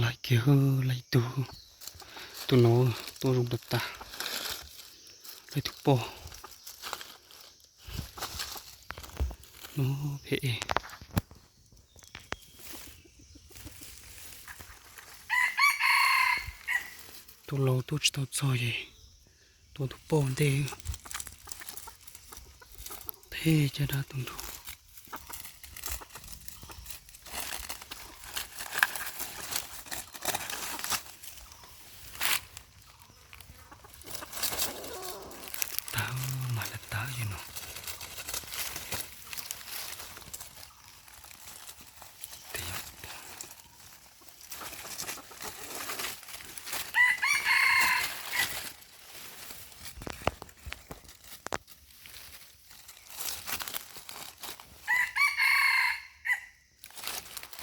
Laim kiag, laim ib tug, tus no tuaj zoo tas tas, laim tus poj no phem es. Tus laus tuaj tsis tau txog ces tua tus poj ntej. Thiab caj dab tus nraug. Tag mas lawv tag li no.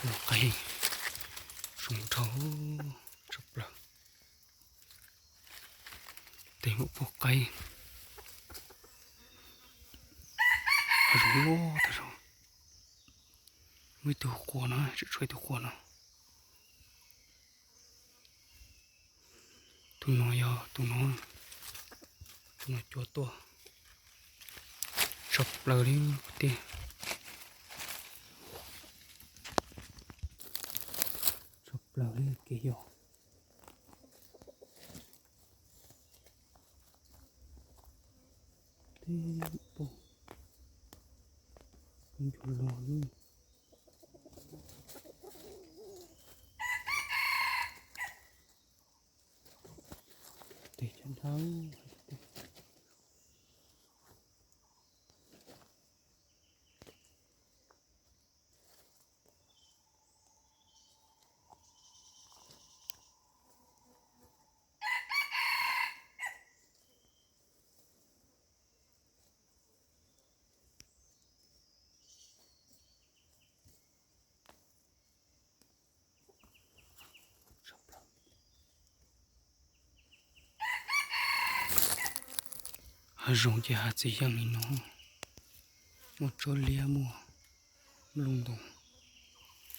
Tus qaib zoo dhau tshaj plaws. Tes muaj pog qaib, qhov zoo loj tag zog. Muaj ib tug quas no, tseem tshuav ib tug quas no. Tus no yog tus no, tus no cua tuaj tshaj plaws li tiag. Tshaj plaws li kev yos. Tib poj, poj ncua log li. Tes caj dab. Hav zoov ces hav txiv yeej li no, muaj tsob liab, muaj nplooj ntoo,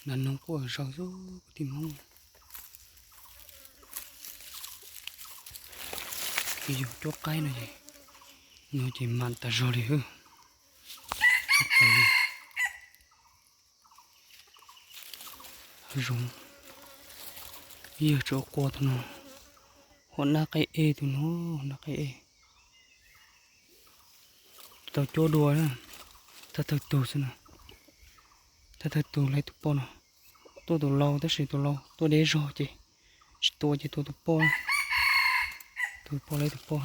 nas noog quaj zaws xwb kwv tij Hmoob. Kev yos cuab qaib no ces, no ces mam tas zog li. Hav zoov, yog tsuas quaj tus no, hos nab qaib ej tus no, nab qaib ej. Tau cuab dua, thawj thawj tug xwb na. Thawj thawj tug laib tus poj no, tuaj tus laus tab sis tus laus tuaj deb zog ces tsis tua ces tua tus poj, tus poj laib tus poj.